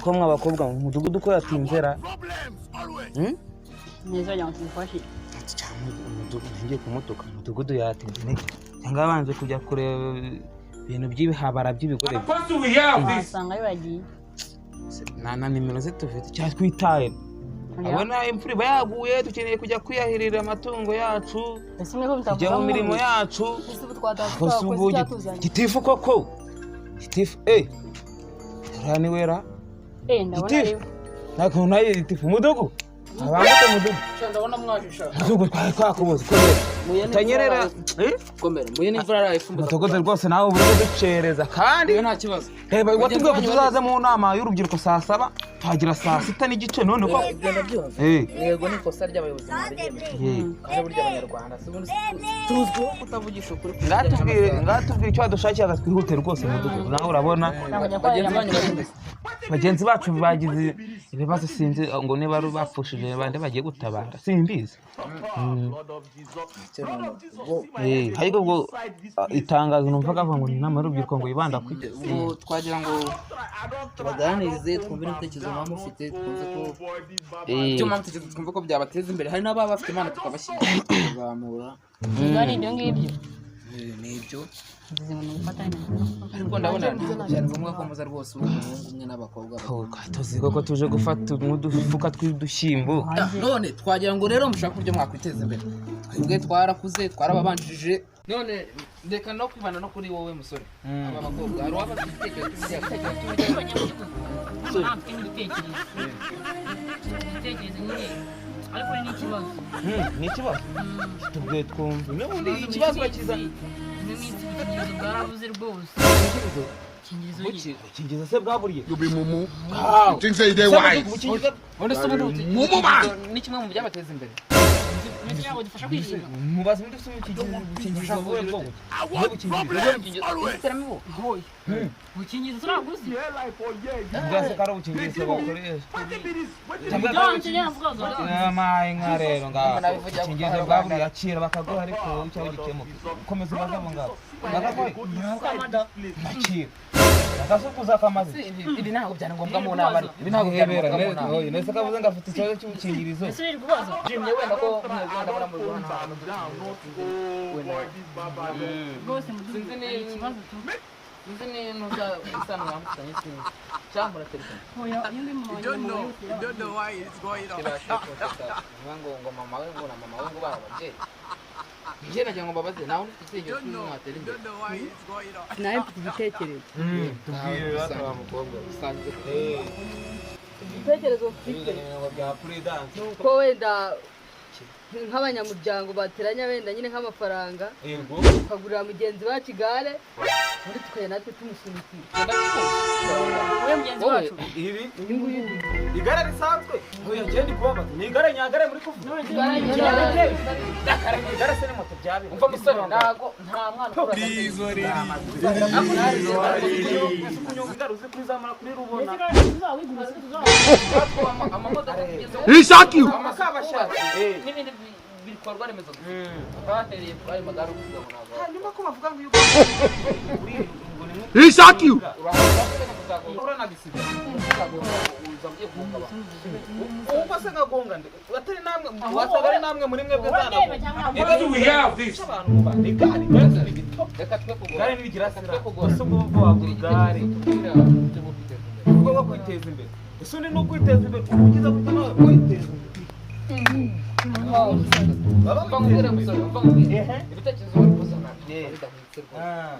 Niko mwa bakobwa, mu mudugudu ko yatinzera? Neza, wagira ngo tumufashe. Cyangwa umudugudu ngiye kumutuka, umudugudu yatinze ne, cyangwa yabanje kujya kureba ibintu by'ibihabara by'ibigore? Wasanga yo yagiye. Nta nimero ze tufite, cyangwa twitaye abona imvura iba yaguye, dukeneye kujya kwiyahirira amatungo yacu. Ese mwe ko Kujya mutavuga? mu mirimo yacu. Ese ubu twataha Gusa tutakoze ubu icyatuzanye? Gitifu koko, gitifu, eh, uriya ni wera. Eh, ndabona. Gitifu. Ariwe. Ntabwo nayo gitifu, umudugu abangutse, mudugu. Ndabona mwajisha. Mudugu, twari twakubuze, komera utanyerera, eh. Komera muye n'imvura yarayifumbuza. Mudugudu rwose, nawe ubu ducereza kandi. Iyo nta kibazo. Reba, watubwiye ko tuzaza mu nama y'urubyiruko saa 7, tuhagera saa 6:30, none ko Ibyo ndabyumva. Eh. Yego, ni ikosa ry'abayobozi mwaryemeye. Kandi burya Abanyarwanda si ubundi tuzwiho kutavugisha ukuri ku bijyanye Ngatubwire. n'amasaha. Ngatubwire icyo wadushakiye, twihute rwose, mudugudu, nawe urabona. Bagenzi banyu bari Bagenzi bacu bagize ibibazo, sinzi ngo niba ari bapfushije bande bagiye gutabara, simbizi. Ariko ubwo itangazo numvaga bavuga ngo ni inama y'urubyiruko ngo yibanda ku Ubwo twagira ngo tubaganirize, twumve n'ibitekerezo muba mufite, twumve ko icyo muba mutekereza, twumve ko byabateza imbere. Hari n'ababa bafite impano, tukabashyigikira, tukabazamura. Niba ari ibyo ngibyo. Ni ibyo. Ngize ngo ni ugufatanya. Ariko ndabona ntabwo byari ngombwa ko muza rwose uri umuhungu umwe n'abakobwa babiri. Oh, tuzi koko tuje gufata nk'udufuka tw'udushyimbo. None twagira ngo rero mushake uburyo mwakwiteza imbere. Twebwe twarakuze, twarababanjirije, none reka no kwibanda no kuri wowe musore. Aba bakobwa, hari uwaba afite igitekerezo cy'uburyo? Mfite n'igitekerezo, igitekerezo nyine, ariko ni n'ikibazo. Ni ikibazo, tubwiye twumve n'ubundi ikibazo bakizana. Ino minsi ubukingirizo bwarabuze rwose, ubukingirizo nyine. Ubukingizo se bwaburiye? You be mumu. Wow. You think say they wise? Ubukingizo. Ubundi se ubundi Mumu man. ni kimwe mu byabateza imbere. Ndetse ntabwo dufasha kwirinda. Mubaze undi ufite ubukingizo, ubukingizo buhe bwoko? I want problems always. Inzitiramibu. Ubukingirizo turaguzi. Bwase ko ari ubukingirizo bakoresha? Byanje navugaga. Amaye nka rero ngaho Nabivugira ku ubukingizo karubanda. bwaburiye, akira bakaguha, ariko wowe icyawe gikemuka, ukomeza ubaze abo ngabo bakaguha, nakira bagasukuza akamaze. Si, ibi ntabwo byari ngombwa mu nama, ariko ibi ntabwo byari Hebera ngombwa mu nama. nese kavuze ngo afite ikibazo cy'ubukingirizo. Ese uri kubaza? Nshimye wenda ko mwebwe ndabona muri guhana ahantu wenda. Rwose mudugudu, Sinzi hari ikibazo tu. Sinzi n'intuza isano mwambukanye, sinzi cyangwa muratelefone. Oya, iyo ndi mu banyamaguru. Niba ngo mama we ngo na mama we ngo bari ababyeyi, njye nagira ngo mbabaze nawe ufite igitekerezo cy'uko mwatera imbere. Nawe mfite igitekerezo. Tubwire rata wa mukobwa. Usangize. Igitekerezo mfite bya prudence. ni uko wenda nk'abanyamuryango bateranya wenda nyine nk'amafaranga, tukagurira mugenzi wacu igare, ubundi tukajya natwe tumusunikira. Wowe mugenzi Wowe. wacu. Ibi igare risanzwe? Oya, ngende kubabaza, ni igare nyagare muri kuvuga? Igare se ni moto byabiri? Umva musore, ntago nta mwana ukura. Kunyonga igare uzi kurizamura kuri rubona? Amamodoka tugezeho, He shock you. amazu twubatse n'ibindi bikorwa remezo dufite, bahereye kuri ayo magare uvuga ngo ntabwo. Hanyuma ko bavuga ngo iyo uri ngo ni nko He shock you. Uhura na gisiga. Uzagonga, uza ugiye guhungabana. Ubwo se nkagonga nde atari namwe? Wasanga ari namwe muri mwebwe Urareba zanagonga. cyangwa ntabwo? Abantu muba ni igare, igare ni bito. Reka twe kugora. Igare nirigira Reka sira twe kugora. Ese ubwo ubwo wagura igare? Tubwira uburyo bwo kwiteza imbere. Ubwo bwo kwiteza imbere, ese undi ni ukwiteza imbere ugize gute nawe witeza imbere? Baba Umva nkubwire witeza musore, imbere. umva nkubwire. Ehe. Ibitekerezo wari kuzana Yeah. bidahwitse rwose. Ah.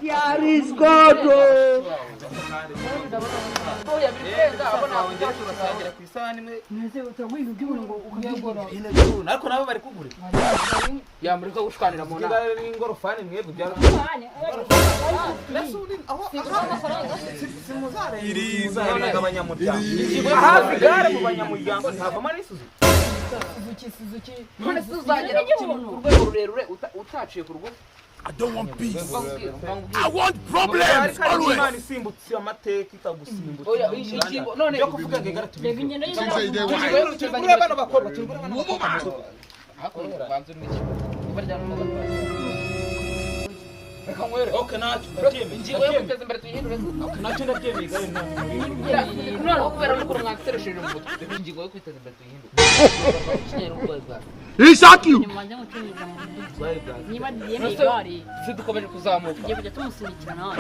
Oya, biri kurenga, abo ntabwo Wongere turasangira ku isahani imwe. Mbese utaguha ibintu by'umuntu ngo ukabyigora? Ariko nabo bari kugura. Yamureka gushwanira mu nama. Igare n'ingorofani mwebwe byara. Mbese ubundi aho simuzarenga abanyamuryango hafi, igare mu banyamuryango ntivamo n'isuzu. Suzuki, Suzuki. None se uzagera ku kintu ku rwego rurerure utaciye ku rugo? I don't want peace. Umva nkubwire, umva nkubwire. I want problems always. Imana isimbutse amateka itagusimbutse. Oya, ingingo none Byo kuvuga ngo igare Reba tubivuge. ingendo Think say they y'inzira. wise. Turi kuri bano bakobwa, turi kuri bano bakobwa. Hakuno ubanza urimo iki? Niba rya n'umugabo. Reka nywere. Okay, ntacyo ndabyemeye. Ingingo yo kwiteza imbere tuyihindure. Okay, ntacyo ndabyemeye, igare ntabwo. Noneho kubera n'ukuntu mwanseresheje mu mutwe, reka ingingo yo kwiteza imbere tuyihindure. Ikinyarwanda n'ubwoba bwawe. He shock you. Mubanze mucuruza mu mudugudu. Niba yemeye igare, Si dukomeje kuzamuka. tugiye kujya tumusunikira nawe.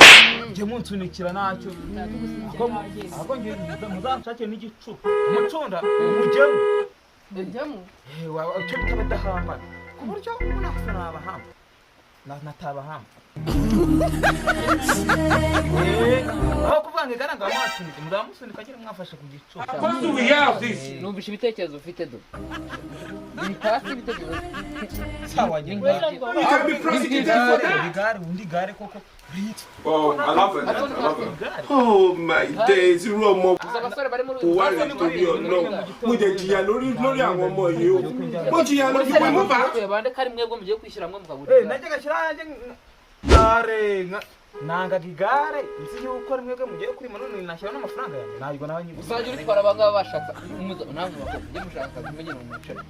Njye munsunikira ntacyo. Tuzajya tugusunikira nawe. Ahubwo njye muzanshakire n'igicuba umucunda mujyemo. Ujyamo. Icyo bita abadahambana, ku buryo unasa nabahamba natabahamba. Aho kuvuga ngo igare ngo amusunike, muzamusunika agira mwafashe ku gicuba. Numvishe ibitekerezo ufite do biri hasi, ibitekerezo. Sawa nyine. You can be prosecuted for that. Igare undi igare koko. Oh, I love it. I love it. Igare. Oh my days, irú ọmọ Gusa abasore bari muri wo wá rèé torí Ọlọ́run. Mo jẹ jìyà lórí lórí àwọn ọmọ yìí o. Mo jìyà lórí. You will move out. Bande kari mwebwe mugiye kwishyira hamwe mukagura Eh, igare. najyaga shyira hanjye gare nangaga igare nzi yuko ari mwebwe mugiye kurima, none nashyira n'amafaranga yanjye ntabwo nawe nyine. Uzajya uritwara abangaba bashatse namwe bakobwa mujye mushaka akazi mumenye ngo mwicare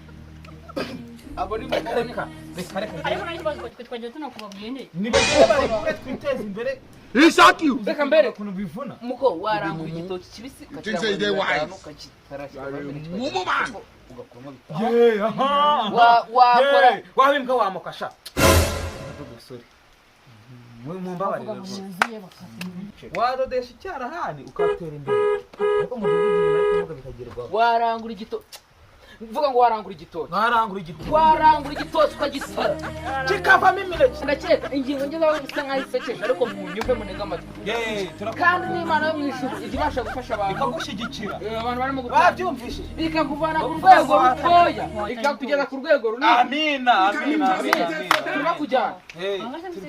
abo ni Reka reka reka reka. Ariko nta kibazo, twe twajya tunakubabwiye nde. Nibagende barekure twiteze imbere. He shock you. Reka mbere. Ukuntu bivuna. Muko warangura igitoki kibisi Think say they wise. Mumu man. Ugakuramo bitanu. Ye, aha. Wakora. Ye, wabimbwa wamukasha sorry, mumbabarire rwose. Wadodesha icyarahani ukatera imbere, ariko mu gihugu ibintu ari kuvuga bikagerwaho. Warangura igitoki, mvuga ngo warangura igitoki. Mwarangura igitoki. Warangura igitoki ukagisara kikavamo imineke. Ndakeka ingingo ngezeho isa nkaho isekeje, ariko munyumve munege amatwi. Ye, Kandi n'Imana yo mu ijuru ijya ibasha gufasha abantu, ikagushyigikira. Abantu barimo gutanga Wabyumvishije. Ikakuvana ku rwego rutoya ikakugeza ku rwego runini. Amina, amina, amina. Turimo kujyana. Hey.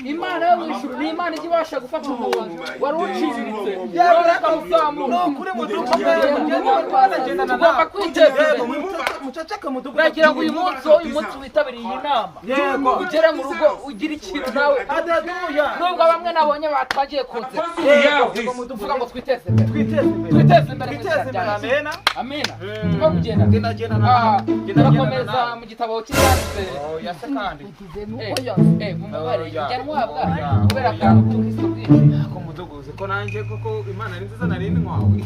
Imana yo mu ijuru ni Imana ijya ibasha gufata umuntu wari uciriritse ikamuzamura. Ni ukuri mudugudu, Tugomba kwiteza imbere. Muceceke mudugudu. Uragira ngo uyu munsi witabiriye iyi nama, ugere mu rugo ugire ikintu nawe. Haleluya. Nubwo bamwe nabonye batangiye konsera, tuvuga ngo twiteze imbere. Twiteze imbere. Twiteze imbere mu Twiteze izina imbere. rya Yesu. Amena. Amina. Turimo kugenda. Genda genda Ah, nawe. Genda genda turakomeza nawe. mu gitabo cy'ibyanditse. Oya se kandi. Mumubare Oya. njya ntwabwa Oya. kubera akantu k'ubukristo bwinshi. Ko mudugudu ko nanjye koko Imana ari nziza nari ntwawe.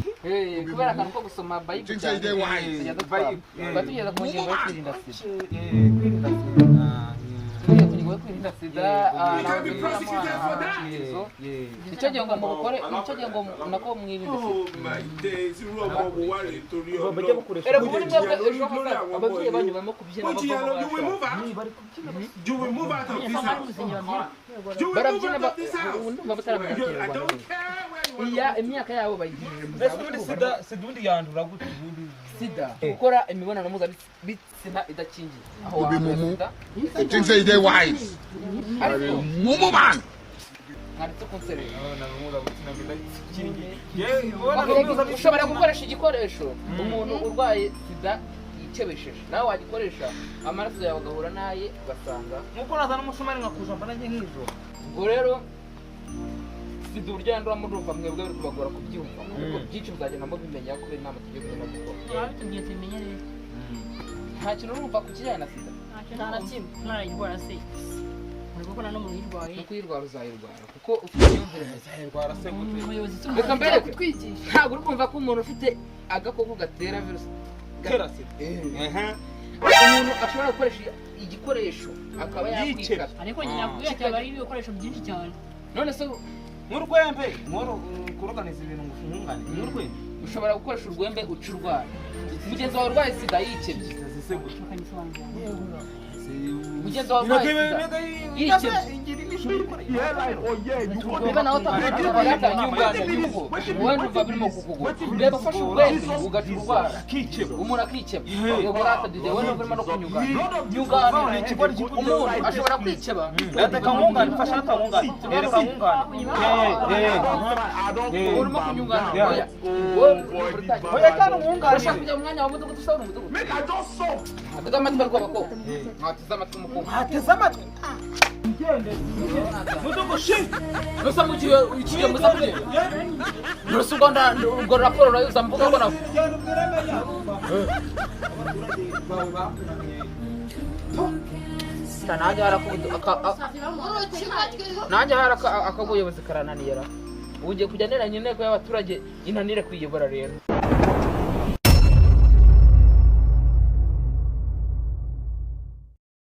Kubera akantu ko gusoma Bible Think say cyane. they wise. Tujya dutwara. Tuba tugeze ku ngingo yo kwirinda sida. Kwirinda sida. Tugeze ku ngingo yo kwirinda sida. You can be prosecuted for that. Icyo gihe ngo mubukore, icyo gihe ngo nako mwirinde sida. Oh my days, irú ọmọ wo wá rèé torí Bajya Ọlọ́run. bakoresha. Erega ubu ni Mo jẹ mwebwe jìyà ejo lórí lórí hazaza àwọn ọmọ ababyeyi yìí banyu o. barimo kubyina Mo jìyà bavamo lórí. You will move bashaka. out. You will move out of this house. You will move Barabyina out of this house. ubu ndumva bataramenya I Ikinyarwanda don't neza. care where you want Iya imyaka yabo bayigejeje mu Mbese ubundi zabukuru. sida ubundi yandura gute ubundi? Sida, gukora imibonano mpuzabitsina idakingiye, aho Ubi wandura mumu. sida. You think say they wise. Ariko Mumu man. mwanditse ku nsereri. Yewe. Ushobora gukoresha igikoresho umuntu urwaye sida yikebesheje, nawe wagikoresha amaraso yawe agahura n'aye ugasanga. Nkuko nazana umusumari nkakujomba nanjye nk'izo. Ubwo rero sida uburyo yanduramo, ndumva mwebwe biri kubagora kubyumva, ariko byinshi muzagenda mubimenya kubera inama tugiye kugenda dukora. Turabitubwiye tubimenye rero. Nta kintu urumva ku kijyanye na sida? Nta na kimwe. Ntarayirwara se? Uri gukora n'umuntu uyirwaye. No kuyirwara uzayirwara kuko ufite imyumvire myiza. Rwara se gute? Umuyobozi Reka mbereke, ntabwo uri kumva ko umuntu ufite agakoko gatera virusi Tera sida. umuntu ashobora gukoresha igikoresho akaba yakwikata. Ariko nyina nakubwiye ati haba hariho ibikoresho byinshi cyane. None se Nk'urwembe nk'uru kuroganiza ibintu ngo ufungane nk'urwembe. Ushobora gukoresha urwembe uca urwara mugenzi wawe urwaye sida yikebye. Zise gute? Bakagisobanurira. Mugenzi wawe urwaye sida yikebye, niba nawe utakwita nyunganira, wowe ndumva birimo kukugora. Reba, ufashe urwembe ugaca urwara umuntu akikeba. Yego rata dide, wowe ndumva urimo no kunyunganira, nyunganira. Umuntu ashobora kwikeba. Reka nkungane, mfasha akangungane, reka nkungane. Urimo kunyunganira, oya, wowe Oya cyane, nkunganire. Urashaka kujya mu mwanya wa mudugudu, usabura umudugudu. Ateze amatwi ariko abakobwa mwateze amatwi umukobwa. Ateze amatwi. Mudugudu shi. Nusa mugiye ikigiye muza kugenda nusa ubwo ubwo raporo urayiza mvuga ngo nawe. Genda ubwire meya. Abaturage bawe bakunaniye. Nanjye hari nanjye hari akabuyobozi karananira. Ubu ngiye kujya nteranya inteko y'abaturage inanire kwiyobora rero.